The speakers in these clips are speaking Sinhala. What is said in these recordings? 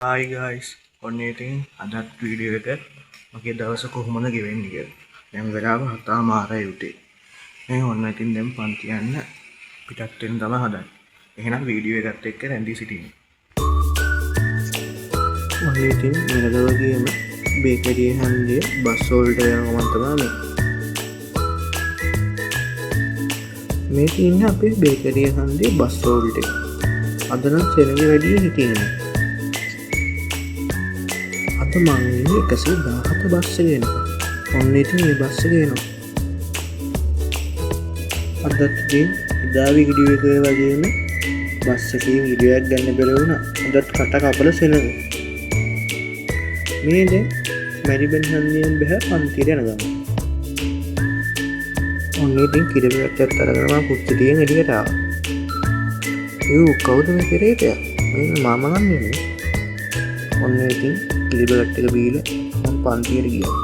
හායි ගයිස්, ඔන්න ඉතින් අදත් වීඩියෝ එක මගේ දවස කොහොමද ගෙවෙන්නේ කියලා. දැන් වෙලාව 7:00යි උදේ. මේ ඔන්න ඉතින් දැන් පන්ති යන්න පිටත් වෙන්න තමයි හදන්නේ. එහෙනම් වීඩියෝ එකත් එක්ක රැඳී සිටින්න. ඔන්න ඉතින් වෙනද වගේම බේකරිය හන්දිය බස් වලට යන ගමන් තමයි මේ. මේ තියෙන්නේ අපේ බේකරිය හන්දිය බස් වලට එක. අද නම් සෙනඟ වැඩි හිටියේ නෑ. අද මං ඉන්නේ 117 බස් එක එනකම්. ඔන්න ඉතින් මේ බස් එක එනවා. අදත් ඉතින් එදා වීඩියෝ එකේ වගේම බස් එකේ වීඩියෝ එකක් ගන්න බැරි වුණා. අදත් කට කපල සෙනඟ. මේ දැන් මැරිබන් හන්දියෙන් බැහැ පන්තියට යන ගමන්. ඔන්න ඉතින් කිරිබැට්ටත් අරගෙන මං පුච්චිටියෙන් එළියට ආවා. ඌ කවුද මේ පෙරේතයා? මේ මාමා නම් නෙමෙයි. ඔන්න ඉතින් කිරිබැට් එක බීලා මං පන්තියට ගියා.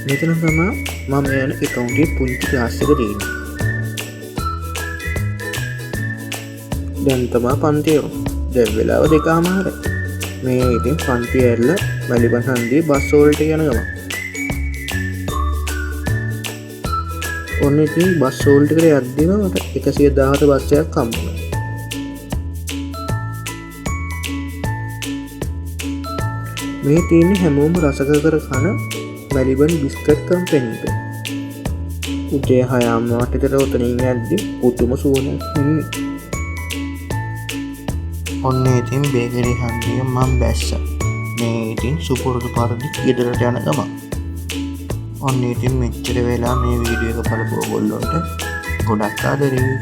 මෙතන තමා මම යන ඇකවුන්ටේ පුංචි ක්ලාස් එක තියෙන්නේ. දැන් තමා පන්තිය යන්නේ. දැන් වෙලාව දෙකහමාරයි. මේ ඉතින් පන්තිය ඇරලා මැලිබන් හන්දියේ බස් වලට යන ගමන්. ඔන්න ඉතින් බස් වලට එකට යද්දිම මට 117 බස් එකක් හම්බ වුණා. මේ තියෙන්නේ හැමෝම රස කර කර කන මැලිබන් බිස්කට් කම්පැනි එක. උදේ හයමාරට විතර ඔතනින් යද්දි පුදුම සුවඳක් එන්නේ. ඔන්න ඉතින් බේකරි හන්දිය මං බැස්සා. මේ ඉතින් සුපුරුදු පරිදි ගෙදරට යන ගමන්. ඔන්න ඉතින් මෙච්චර වෙලා මේ වීඩියෝ එක බලපු ඔයගොල්ලන්ට ගොඩක් ආදරේ.